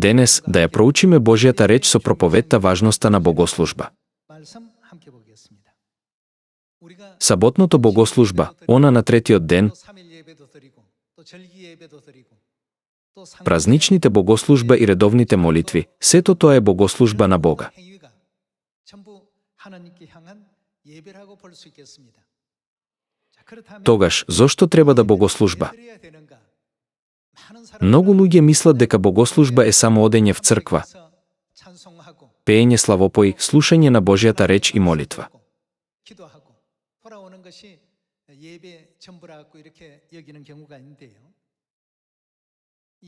денес да ја проучиме Божјата реч со проповедта важноста на богослужба. Саботното богослужба, она на третиот ден, празничните богослужба и редовните молитви, сето тоа е богослужба на Бога. Тогаш, зошто треба да богослужба? Многу луѓе мислат дека богослужба е само одење в црква, пеење славопои, слушање на Божјата реч и молитва.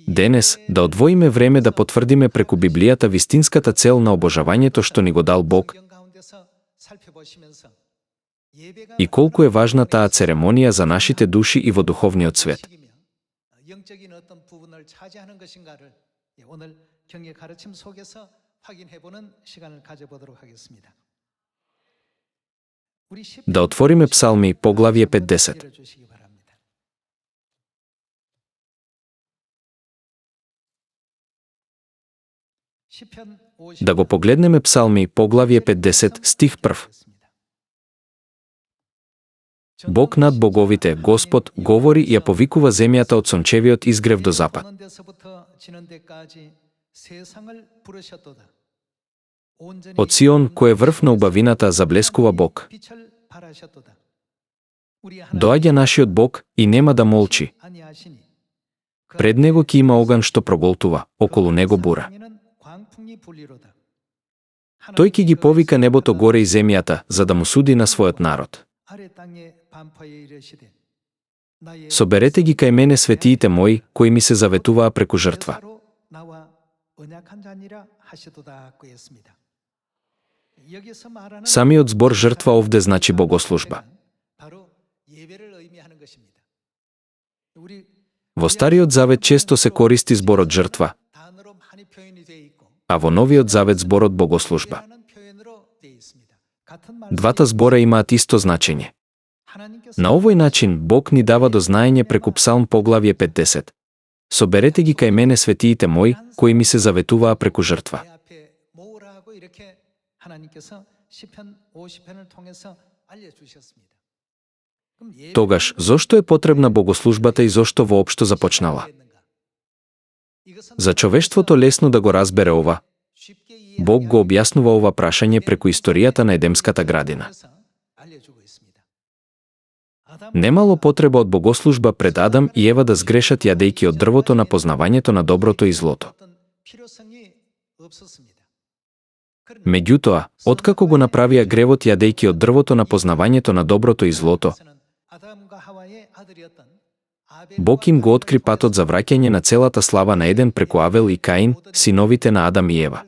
Денес, да одвоиме време да потврдиме преку Библијата вистинската цел на обожавањето што ни го дал Бог и колку е важна таа церемонија за нашите души и во духовниот свет. Да отвориме Псалми, поглавје 50. Да го погледнеме Псалми, поглавје 50, стих 1. Бог над боговите, Господ, говори и ја повикува земјата од сончевиот изгрев до запад. Од Сион, кој е врв на убавината, заблескува Бог. Доаѓа нашиот Бог и нема да молчи. Пред него ќе има оган што проголтува, околу него бура. Тој ќе ги повика небото горе и земјата, за да му суди на својот народ. Соберете ги кај мене светиите мои, кои ми се заветуваа преку жртва. Самиот збор жртва овде значи богослужба. Во Стариот Завет често се користи зборот жртва, а во Новиот Завет зборот богослужба. Двата збора имаат исто значење. На овој начин Бог ни дава до знаење преку Псалм поглавје 50. Соберете ги кај мене светиите мои, кои ми се заветуваа преку жртва. Тогаш, зошто е потребна богослужбата и зошто воопшто започнала? За човештвото лесно да го разбере ова, Бог го објаснува ова прашање преку историјата на Едемската градина. Немало потреба од богослужба пред Адам и Ева да сгрешат јадејќи од дрвото на познавањето на доброто и злото. Меѓутоа, откако го направија гревот јадејќи од дрвото на познавањето на доброто и злото, Бог им го откри патот за враќање на целата слава на Еден преку Авел и Каин, синовите на Адам и Ева.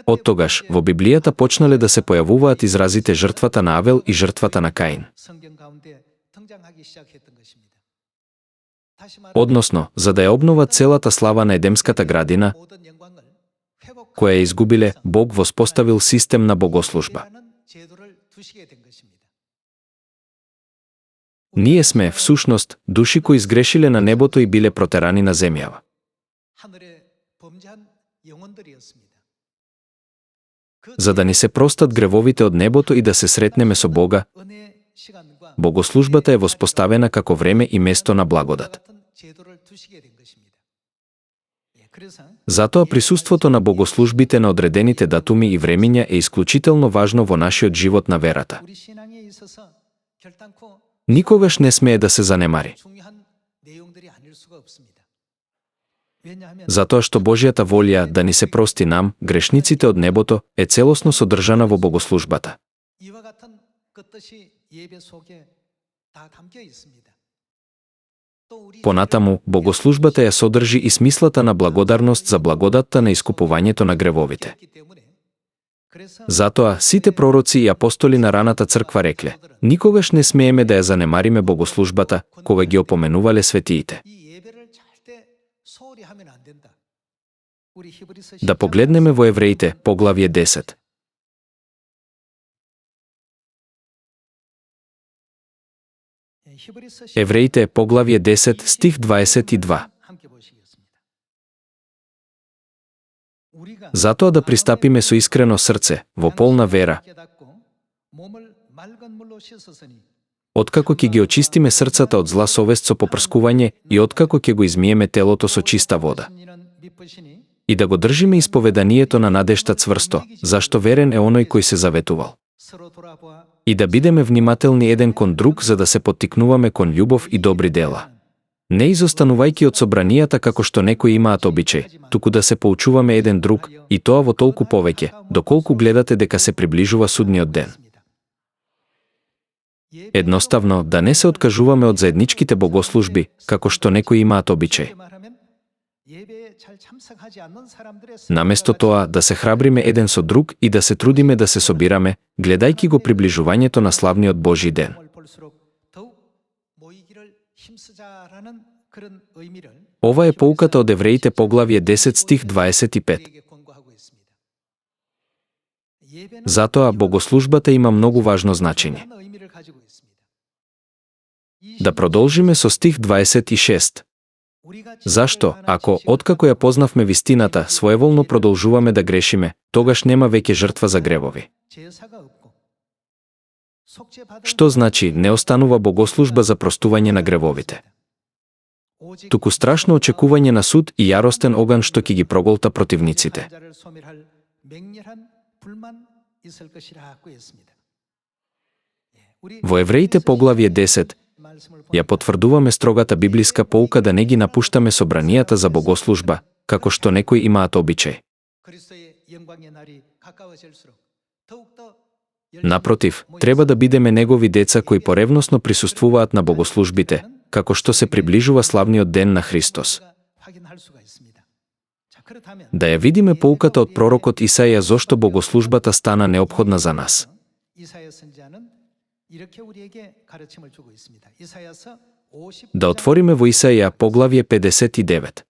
Од тогаш, во Библијата почнале да се појавуваат изразите жртвата на Авел и жртвата на Каин. Односно, за да ја обнова целата слава на Едемската градина, која ја изгубиле, Бог воспоставил систем на богослужба. Ние сме, всушност, души кои изгрешиле на небото и биле протерани на земјава. За да ни се простат гревовите од небото и да се сретнеме со Бога, богослужбата е воспоставена како време и место на благодат. Затоа присуството на богослужбите на одредените датуми и времиња е исклучително важно во нашиот живот на верата. Никогаш не смее да се занемари. Затоа што Божјата волја да ни се прости нам, грешниците од небото, е целосно содржана во богослужбата. Понатаму, богослужбата ја содржи и смислата на благодарност за благодатта на искупувањето на гревовите. Затоа, сите пророци и апостоли на раната црква рекле: никогаш не смееме да ја занемариме богослужбата, кога ги опоменувале светиите. Да погледнеме во Евреите, поглавје 10. Евреите, поглавје 10, стих 22. Затоа да пристапиме со искрено срце, во полна вера, откако ќе ги очистиме срцата од зла совест со попрскување и откако ќе го измиеме телото со чиста вода. И да го држиме исповеданието на надежта цврсто, зашто верен е оној кој се заветувал. И да бидеме внимателни еден кон друг за да се поттикнуваме кон љубов и добри дела. Не изостанувајќи од собранијата како што некои имаат обичај, туку да се поучуваме еден друг, и тоа во толку повеќе, доколку гледате дека се приближува судниот ден. Едноставно, да не се откажуваме од заедничките богослужби, како што некои имаат обичај. Наместо тоа, да се храбриме еден со друг и да се трудиме да се собираме, гледајќи го приближувањето на славниот Божји ден. Ова е поуката од Евреите поглавје 10 стих 25. Затоа богослужбата има многу важно значење. Да продолжиме со стих 26. Зашто, ако, откако ја познавме вистината, своеволно продолжуваме да грешиме, тогаш нема веќе жртва за гревови. Што значи не останува богослужба за простување на гревовите? Туку страшно очекување на суд и јаростен оган што ќе ги проголта противниците. Во Евреите поглавје 10 ја потврдуваме строгата библиска поука да не ги напуштаме собранијата за богослужба, како што некои имаат обичај. Напротив, треба да бидеме негови деца кои поревносно присуствуваат на богослужбите, како што се приближува славниот ден на Христос. Да ја видиме поуката од пророкот Исаија зошто богослужбата стана неопходна за нас. Да отвориме во Исаија поглавје 59.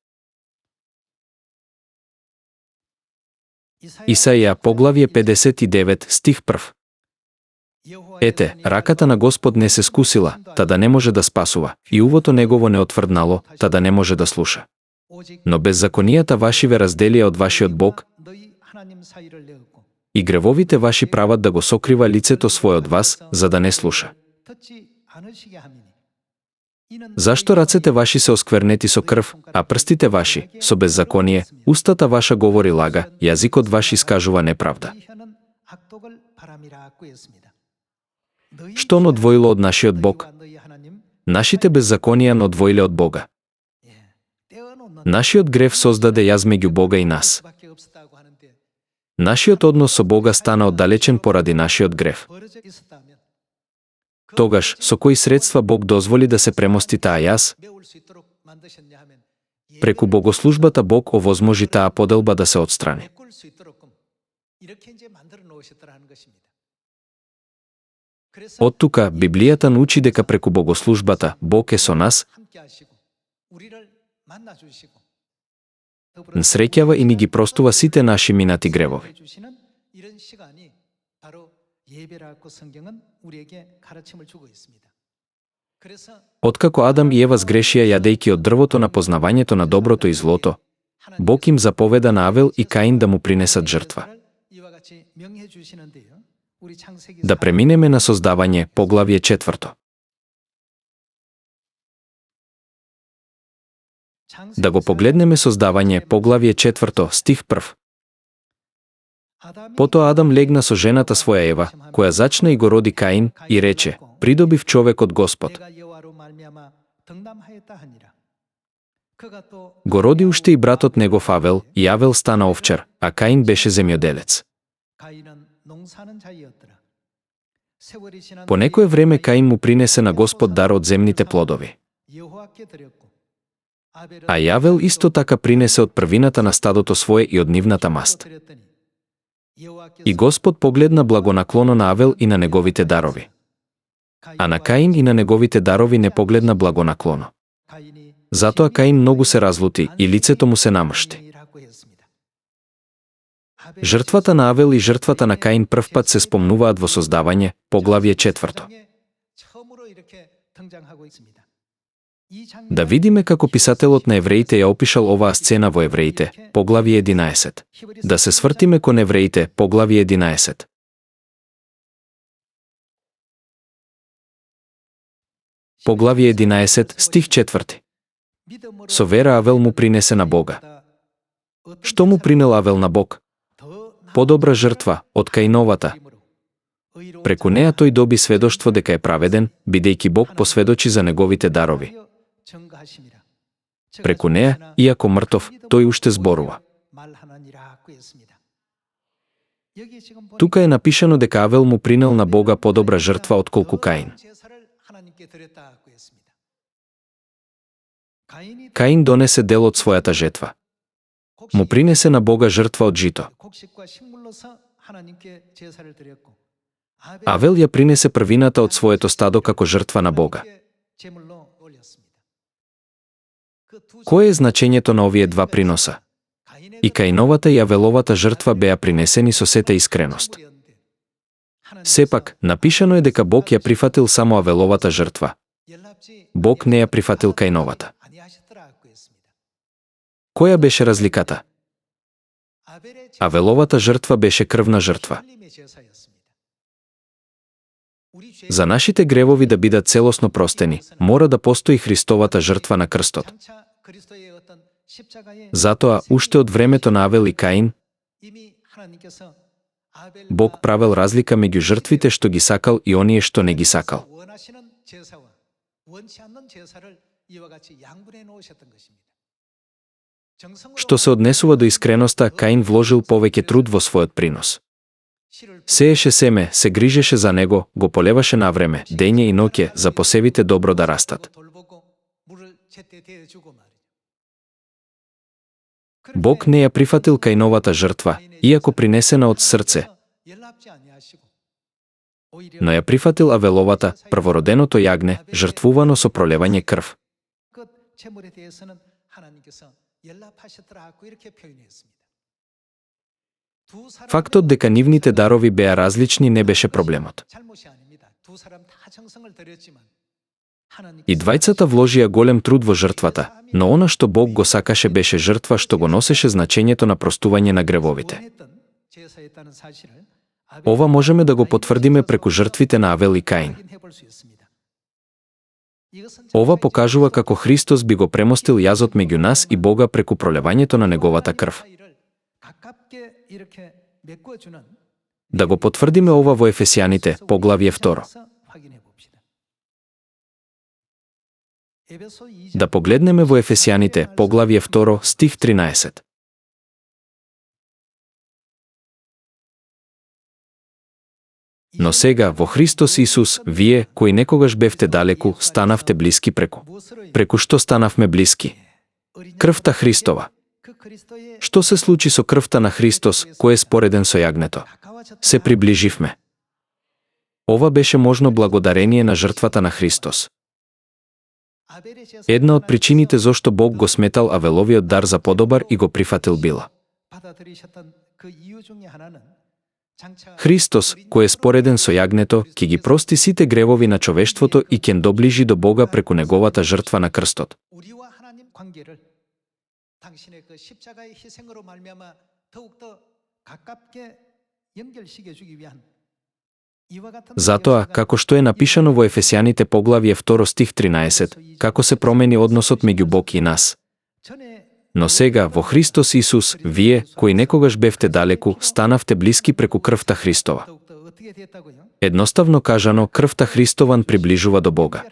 Исаија поглавје 59 стих 1. Ете, раката на Господ не се скусила, та да не може да спасува, и увото негово не отврднало, та да не може да слуша. Но беззаконијата ваши ве разделија од вашиот Бог, и гревовите ваши прават да го сокрива лицето своје од вас, за да не слуша. Зашто рацете ваши се осквернети со крв, а прстите ваши со беззаконие, устата ваша говори лага, јазикот ваш искажува неправда. Што одвоило од нашиот Бог? Нашите беззаконија одвоиле од Бога. Нашиот грев создаде јаз меѓу Бога и нас. Нашиот однос со Бога стана оддалечен поради нашиот грев. Тогаш, со кои средства Бог дозволи да се премости таа јаз? Преку богослужбата Бог овозможи таа поделба да се отстрани. Од тука, Библијата научи дека преку богослужбата Бог е со нас, среќава и ни ги простува сите наши минати гревови. Откако Адам и Ева сгрешија јадејќи од дрвото на познавањето на доброто и злото, Бог им заповеда на Авел и Каин да му принесат жртва. Да преминеме на создавање, поглавје 4. Да го погледнеме создавање, поглавје 4, стих 1. Потоа Адам легна со жената своја Ева, која зачна и го роди Каин, и рече: придобив човек од Господ. Го роди уште и братот негов Авел, и Авел стана овчар, а Каин беше земјоделец. По некое време Каин му принесе на Господ дар од земните плодови. А Јавел исто така принесе од првината на стадото свое и од нивната маст. И Господ погледна благонаклоно на Авел и на неговите дарови. А на Каин и на неговите дарови не погледна благонаклоно. Затоа Каин многу се разлути и лицето му се намршти. Жртвата на Авел и жртвата на Каин првпат се спомнуваат во создавање, поглавје 4. Да видиме како писателот на Евреите ја опишал оваа сцена во Евреите, поглавје 11. Да се свртиме кон Евреите, поглавје 11. Поглавје 11, стих 4. Со вера Авел му принесе на Бога. Што му принел Авел на Бог? Подобра жртва од Каиновата. Преку неа тој доби сведоштво дека е праведен, бидејќи Бог посведочи за неговите дарови. Преку неа, иако мртов, тој уште зборува. Тука е напишано дека Авел му принел на Бога подобра жртва отколку Каин. Каин донесе дел од својата жетва. Му принесе на Бога жртва од жито. Авел ја принесе првината од своето стадо како жртва на Бога. Кое е значењето на овие два приноса? И Каиновата и Авеловата жртва беа принесени со сета искреност. Сепак, напишано е дека Бог ја прифатил само Авеловата жртва. Бог не ја прифатил Каиновата. Која беше разликата? Авеловата жртва беше крвна жртва. За нашите гревови да бидат целосно простени, мора да постои Христовата жртва на крстот. Затоа, уште од времето на Авел и Каин, Бог правел разлика меѓу жртвите што ги сакал и оние што не ги сакал. Што се однесува до искреноста, Каин вложил повеќе труд во својот принос. Сееше семе, се грижеше за него, го полеваше на време, дење и ноќе, за посевите добро да растат. Бог не ја прифатил Каиновата жртва, иако принесена од срце, но ја прифатил Авеловата, првороденото јагне, жртвувано со пролевање крв. Фактот дека нивните дарови беа различни не беше проблемот. И двајцата вложија голем труд во жртвата, но она што Бог го сакаше беше жртва што го носеше значењето на простување на гревовите. Ова можеме да го потврдиме преку жртвите на Авел и Каин. Ова покажува како Христос би го премостил јазот меѓу нас и Бога преку пролевањето на неговата крв. Да го потврдиме ова во Ефесијаните, поглавје 2. Да погледнеме во Ефесијаните, поглавје 2, стих 13. Но сега, во Христос Исус, вие, кои некогаш бевте далеку, станавте блиски преку. Преку што станавме блиски? Крвта Христова. Што се случи со крвта на Христос, кој е спореден со јагнето? Се приближивме. Ова беше можно благодарение на жртвата на Христос. Една од причините зошто Бог го сметал Авеловиот дар за подобар и го прифатил била. Христос, кој е спореден со јагнето, ќе ги прости сите гревови на човештвото и ќе доближи до Бога преку неговата жртва на крстот. Затоа, како што е напишано во Ефесијаните поглавје 2 стих 13, како се промени односот меѓу Бог и нас. Но сега, во Христос Исус, вие, кои некогаш бевте далеку, станавте блиски преку крвта Христова. Едноставно кажано, крвта Христован приближува до Бога.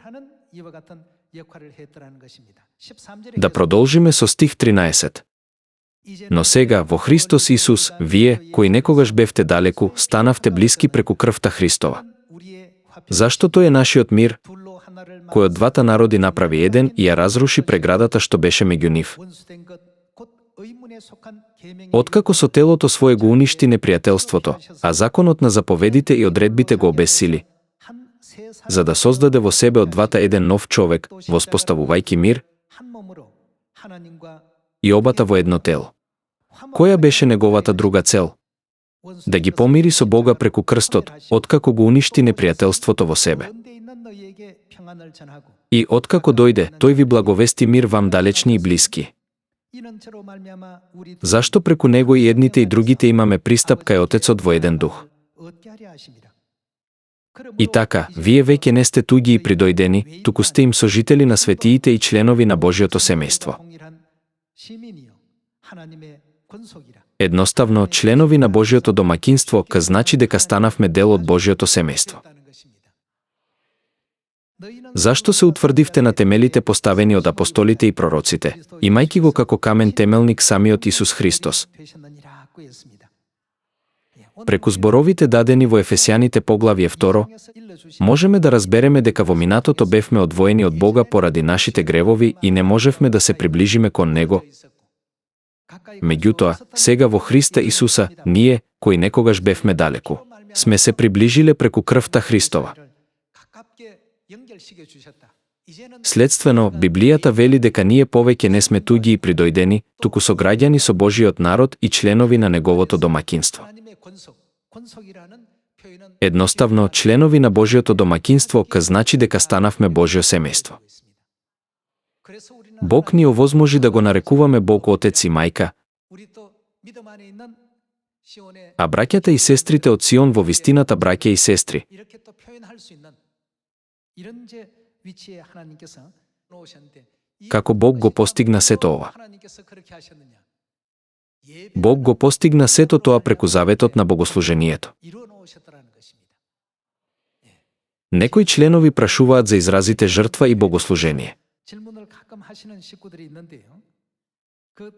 Да продолжиме со стих 13. Но сега, во Христос Исус, вие, кои некогаш бевте далеку, станавте блиски преку крвта Христова. Зашто тој е нашиот мир, кој од двата народи направи еден и ја разруши преградата што беше меѓу нив. Откако со телото свое го уништи непријателството, а законот на заповедите и одредбите го обесили, за да создаде во себе од двата еден нов човек, воспоставувајќи мир и обата во едно тело. Која беше неговата друга цел? Да ги помири со Бога преку крстот, откако го уништи непријателството во себе. И откако дојде, тој ви благовести мир вам далечни и блиски. Зашто преку него и едните и другите имаме пристап кај Отецот во еден дух. И така, вие веќе не сте туѓи и придојдени, туку сте им сожители на светиите и членови на Божјото семејство. Едноставно, членови на Божјото домакинство ка значи дека станавме дел од Божјото семејство. Зашто се утврдивте на темелите поставени од апостолите и пророците, имајќи го како камен темелник самиот Исус Христос? Преку зборовите дадени во Ефесјаните поглавје 2, можеме да разбереме дека во минатото бевме одвоени од Бога поради нашите гревови и не можевме да се приближиме кон Него. Меѓутоа, сега во Христа Исуса, ние, кои некогаш бевме далеку, сме се приближиле преку крвта Христова. Следствено, Библијата вели дека ние повеќе не сме туѓи и придојдени, туку сограѓани со Божиот народ и членови на Неговото домакинство. Едноставно, членови на Божиото домакинство ка значи дека станавме Божјо семејство. Бог ни овозможи да го нарекуваме Бог Отец и Мајка, а браќата и сестрите од Сион во вистината браќа и сестри. Како Бог го постигна сето ова? Бог го постигна сето тоа преку заветот на богослужението. Некои членови прашуваат за изразите жртва и богослужение.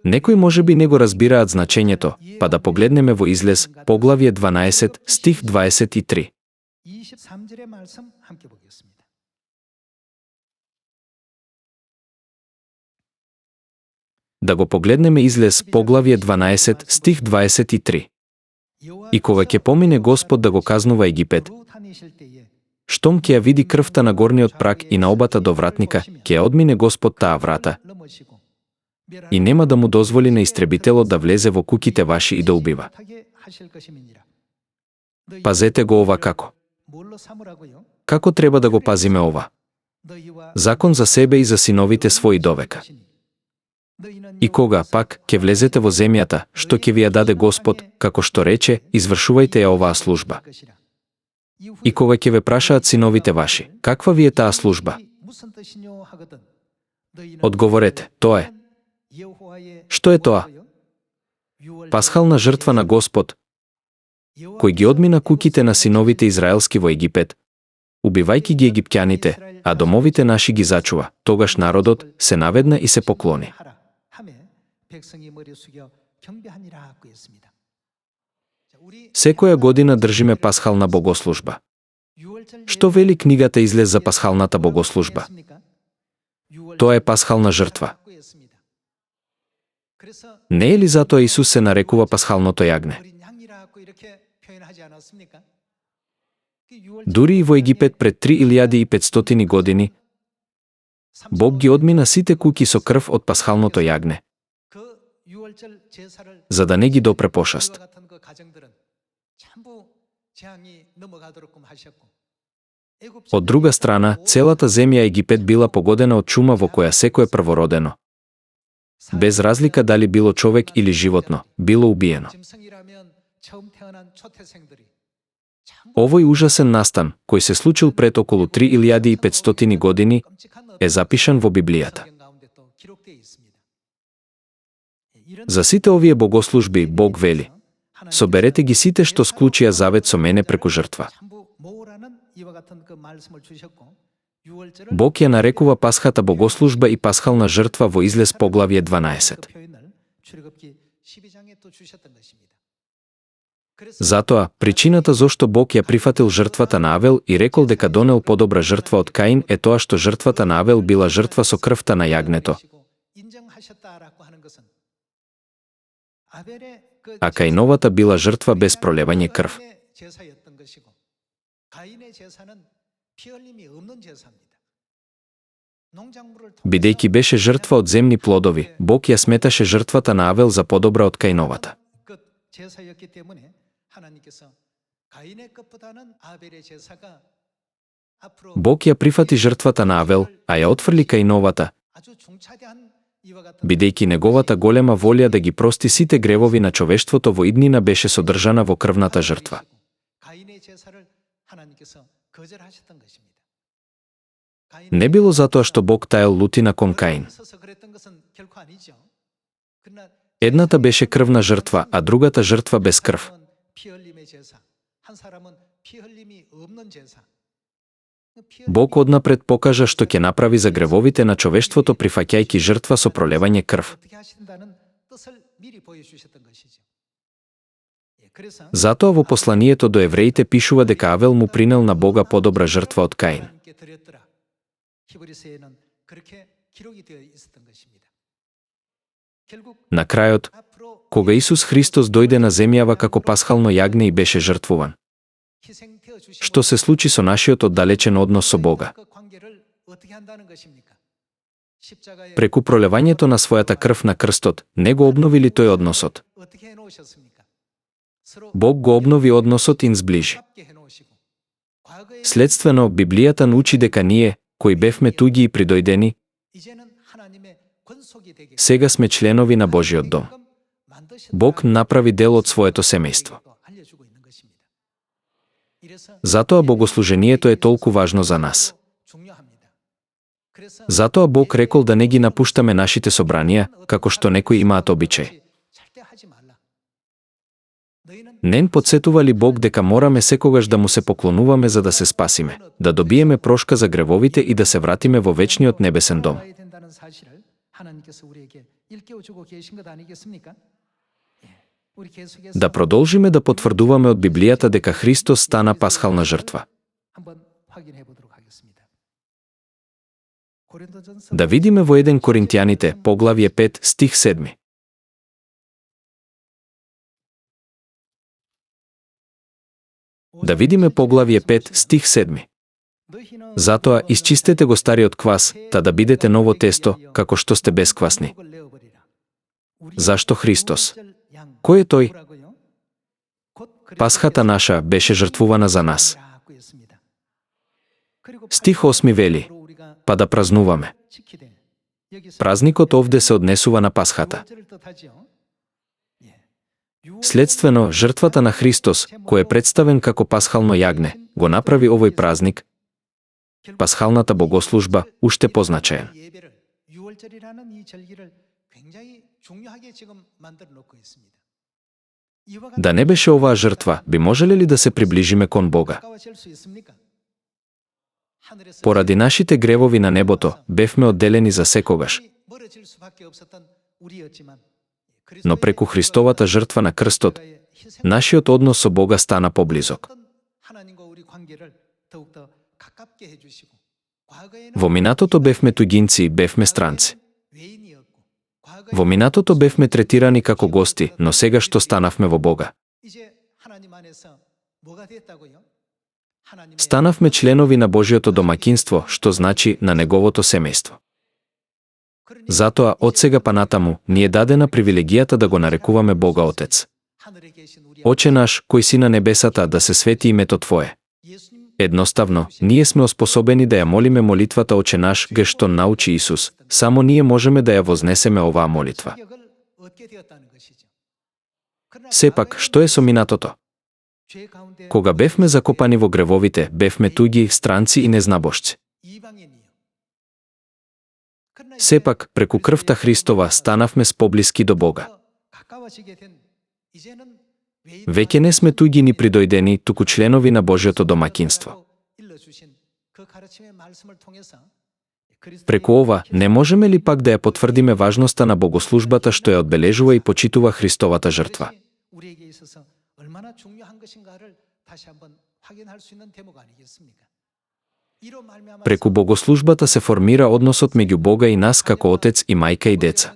Некои можеби не го разбираат значењето, па да погледнеме во Излез, поглавје 12, стих 23. Да го погледнеме Излез, поглавје 12, стих 23. И кога ќе помине Господ да го казнува Египет, штом ќе ја види крвта на горниот праг и на обата до вратника, ќе ја одмине Господ таа врата и нема да му дозволи на истребителот да влезе во куќите ваши и да убива. Пазете го ова како. Како треба да го пазиме ова? Закон за себе и за синовите своји довека. И кога, пак, ќе влезете во земјата, што ќе ви ја даде Господ, како што рече, извршувајте ја оваа служба. И кога ќе ве прашаат синовите ваши, каква ви е таа служба? Одговорете, тоа е. Што е тоа? Пасхална жртва на Господ, кој ги одмина куќите на синовите израелски во Египет, убивајќи ги египтјаните, а домовите наши ги зачува. Тогаш народот се наведна и се поклони. Секоја година држиме пасхална богослужба. Што вели книгата Излез за пасхалната богослужба? Тоа е пасхална жртва. Не е ли затоа Исус се нарекува пасхалното јагне? Дури и во Египет пред 3500 години, Бог ги одмина сите куќи со крв од пасхалното јагне, за да не ги допре пошаст. Од друга страна, целата земја Египет била погодена од чума во која секое првородено, без разлика дали било човек или животно, било убиено. Овој ужасен настан, кој се случил пред околу 3500 години, е запишан во Библијата. За сите овие богослужби Бог вели: соберете ги сите што склучија завет со мене преку жртва. Бог ја нарекува пасхата богослужба и пасхална жртва во Излез поглавје 12. Затоа, причината зошто Бог ја прифатил жртвата на Авел и рекол дека донел подобра жртва од Каин е тоа што жртвата на Авел била жртва со крвта на јагнето, а Каиновата била жртва без пролевање крв. Бидејќи беше жртва од земни плодови, Бог ја сметаше жртвата на Авел за подобра од Каиновата. Бог ја прифати жртвата на Авел, а ја отфрли Каиновата, бидејќи неговата голема волја да ги прости сите гревови на човештвото во иднина беше содржана во крвната жртва. Не било затоа што Бог таел лутина кон Каин. Едната беше крвна жртва, а другата жртва без крв. Бог однапред покажа што ќе направи за гревовите на човештвото прифаќајќи жртва со пролевање крв. Затоа во посланието до евреите пишува дека Авел му принел на Бога подобра жртва од Каин. На крајот, кога Исус Христос дојде на земјава како пасхално јагне и беше жртвуван, што се случи со нашиот оддалечен однос со Бога? Преку пролевањето на својата крв на крстот, не го обнови ли тој односот? Бог го обнови односот и нзближи. Следствено, Библијата научи дека ние, кои бевме туги и придојдени, сега сме членови на Божиот дом. Бог направи дел од своето семејство. Затоа богослужението е толку важно за нас. Затоа Бог рекол да не ги напуштаме нашите собранија, како што некои имаат обичај. Нен подсетува ли Бог дека мораме секогаш да му се поклонуваме за да се спасиме, да добиеме прошка за гревовите и да се вратиме во вечниот небесен дом? Да продолжиме да потврдуваме од Библијата дека Христос стана пасхална жртва. Да видиме во 1 Коринтијаните, поглавје 5, стих 7. Да видиме поглавје 5, стих 7. Затоа исчистете го стариот квас, та да бидете ново тесто, како што сте бесквасни. Зашто Христос? Кој е тој? Пасхата наша беше жртвувана за нас. Стих 8 вели: па да празнуваме. Празникот овде се однесува на Пасхата. Следствено, жртвата на Христос, кој е представен како пасхално јагне, го направи овој празник, пасхалната богослужба, уште позначаен. Да не беше оваа жртва, би можеле ли да се приближиме кон Бога? Поради нашите гревови на небото, бевме одделени за секогаш. Но преку Христовата жртва на крстот, нашиот однос со Бога стана поблизок. Во минатото бевме тугинци, бевме странци. Во минатото бевме третирани како гости, но сега што станавме во Бога? Станавме членови на Божиото домакинство, што значи на Неговото семејство. Затоа, од сега па натаму, ни е дадена привилегијата да го нарекуваме Бога Отец. Оче наш, кој си на небесата, да се свети името Твое. Едноставно, ние сме оспособени да ја молиме молитвата Оче наш, ге што научи Исус. Само ние можеме да ја вознесеме оваа молитва. Сепак, што е со минатото? Кога бевме закопани во гревовите, бевме туги, странци и незнабожци. Сепак, преку крвта Христова станавме споблиски до Бога. Веќе не сме туги ни придојдени, туку членови на Божиото домакинство. Преку ова, не можеме ли пак да ја потврдиме важноста на богослужбата што ја одбележува и почитува Христовата жртва? Преку богослужбата се формира односот меѓу Бога и нас како отец и мајка и деца.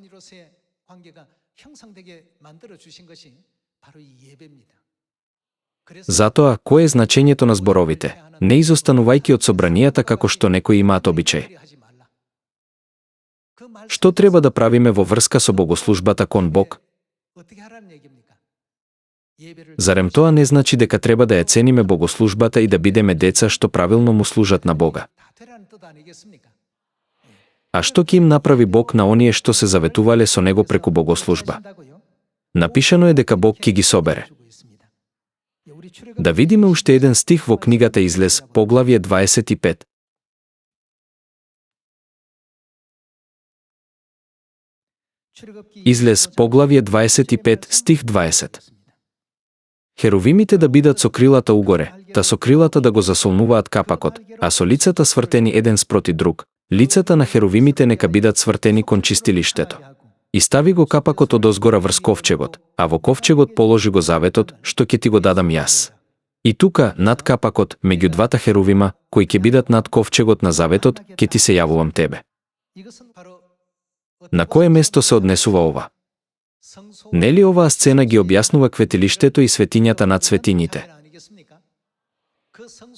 Затоа, кое е значењето на зборовите? Не изостанувајќи од собранијата како што некои имаат обичај. Што треба да правиме во врска со богослужбата кон Бог? Зарем тоа не значи дека треба да ја цениме богослужбата и да бидеме деца што правилно му служат на Бога? А што ќе им направи Бог на оние што се заветувале со него преку богослужба? Напишано е дека Бог ќе ги собере. Да видиме уште еден стих во книгата Излез, поглавје 25. Излез, поглавје 25, стих 20. Херовимите да бидат со крилата угоре, та со крилата да го засолнуваат капакот, а со лицата свртени еден спроти друг. Лицата на херовимите нека бидат свртени кон чистилиштето. И стави го капакот одозгора врз ковчегот, а во ковчегот положи го заветот, што ќе ти го дадам јас. И тука, над капакот, меѓу двата херовима, кои ќе бидат над ковчегот на заветот, ќе ти се јавувам тебе. На кое место се однесува ова? Нели оваа сцена ги објаснува кветилиштето и светињата над светињите?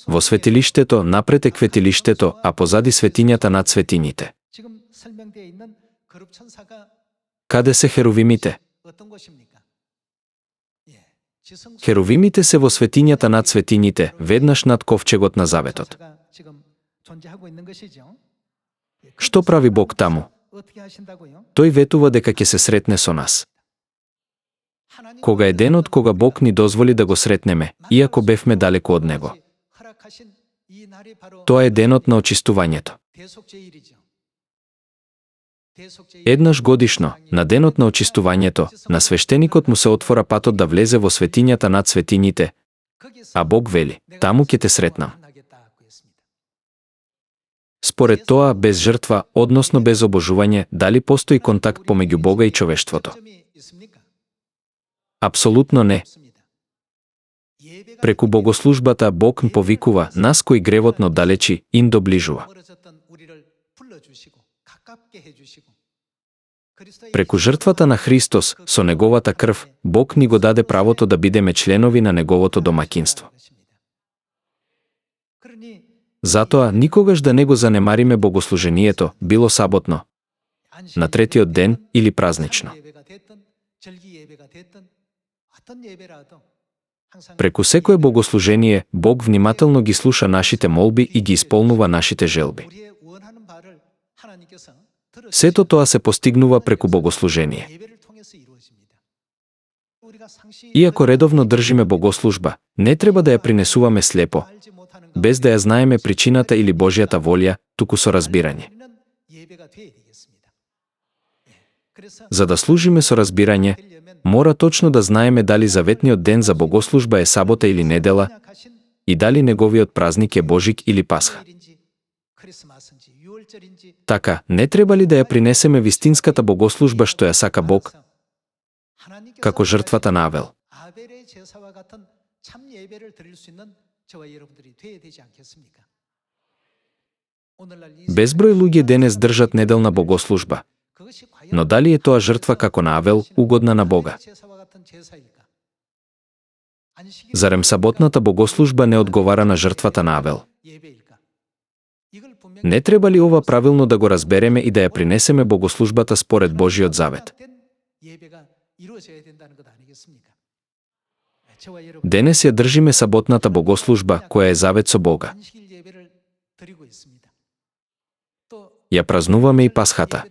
Во светилиштето напред е кветилиштето, а позади светињата над светињите. Каде се херовимите? Херовимите се во светињата над светињите, веднаш над ковчегот на заветот. Што прави Бог таму? Тој ветува дека ќе се сретне со нас. Кога е денот кога Бог ни дозволи да го сретнеме, иако бевме далеку од Него? Тоа е денот на очистувањето. Еднаш годишно, на денот на очистувањето, на свештеникот му се отвора патот да влезе во светињата над светињите, а Бог вели, таму ќе те сретнам. Според тоа, без жртва, односно без обожување, дали постои контакт помеѓу Бога и човештвото? Апсолутно не. Преку богослужбата Бог повикува нас кои гревот не оддалечи, им доближува. Преку жртвата на Христос, со Неговата крв, Бог ни го даде правото да бидеме членови на Неговото домаќинство. Затоа, никогаш да не го занемариме богослужението, било саботно, на третиот ден или празнично. Преку секое богослужение, Бог внимателно ги слуша нашите молби и ги исполнува нашите желби. Сето тоа се постигнува преку богослужение. Иако редовно држиме богослужба, не треба да ја принесуваме слепо, без да ја знаеме причината или Божјата волја, туку со разбирање. За да служиме со разбирање, мора точно да знаеме дали заветниот ден за богослужба е сабота или недела и дали неговиот празник е Божик или Пасха. Така, не треба ли да ја принесеме вистинската богослужба што ја сака Бог, како жртвата на Авел? Безброј луѓе денес држат неделна богослужба, но дали е тоа жртва како на Авел, угодна на Бога? Зарем саботната богослужба не одговара на жртвата на Авел? Не треба ли ова правилно да го разбереме и да ја принесеме богослужбата според Божиот завет? Денес ја држиме саботната богослужба, која е завет со Бога. Ја празнуваме и Пасхата.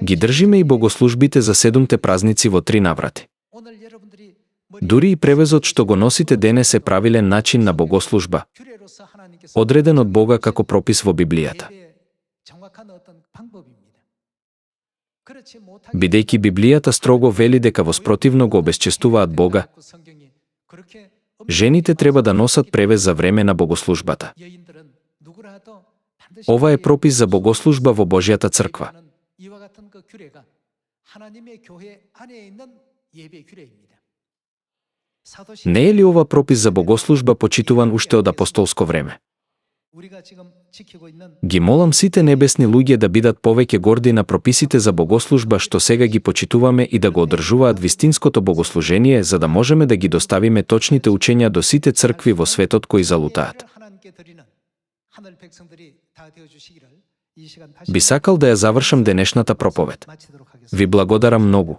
Ги држиме и богослужбите за 7 празници во 3 наврати. Дури и превезот што го носите денес е правилен начин на богослужба, одреден од Бога како пропис во Библијата. Бидејќи Библијата строго вели дека воспротивно го обесчестуваат Бога, жените треба да носат превез за време на богослужбата. Ова е пропис за богослужба во Божјата црква. Не е ли ова пропис за богослужба почитуван уште од апостолско време? Ги молам сите небесни луѓе да бидат повеќе горди на прописите за богослужба што сега ги почитуваме и да го одржуваат вистинското богослужение за да можеме да ги доставиме точните учења до сите цркви во светот кои залутаат. Би сакал да ја завршам денешната проповед. Ви благодарам многу.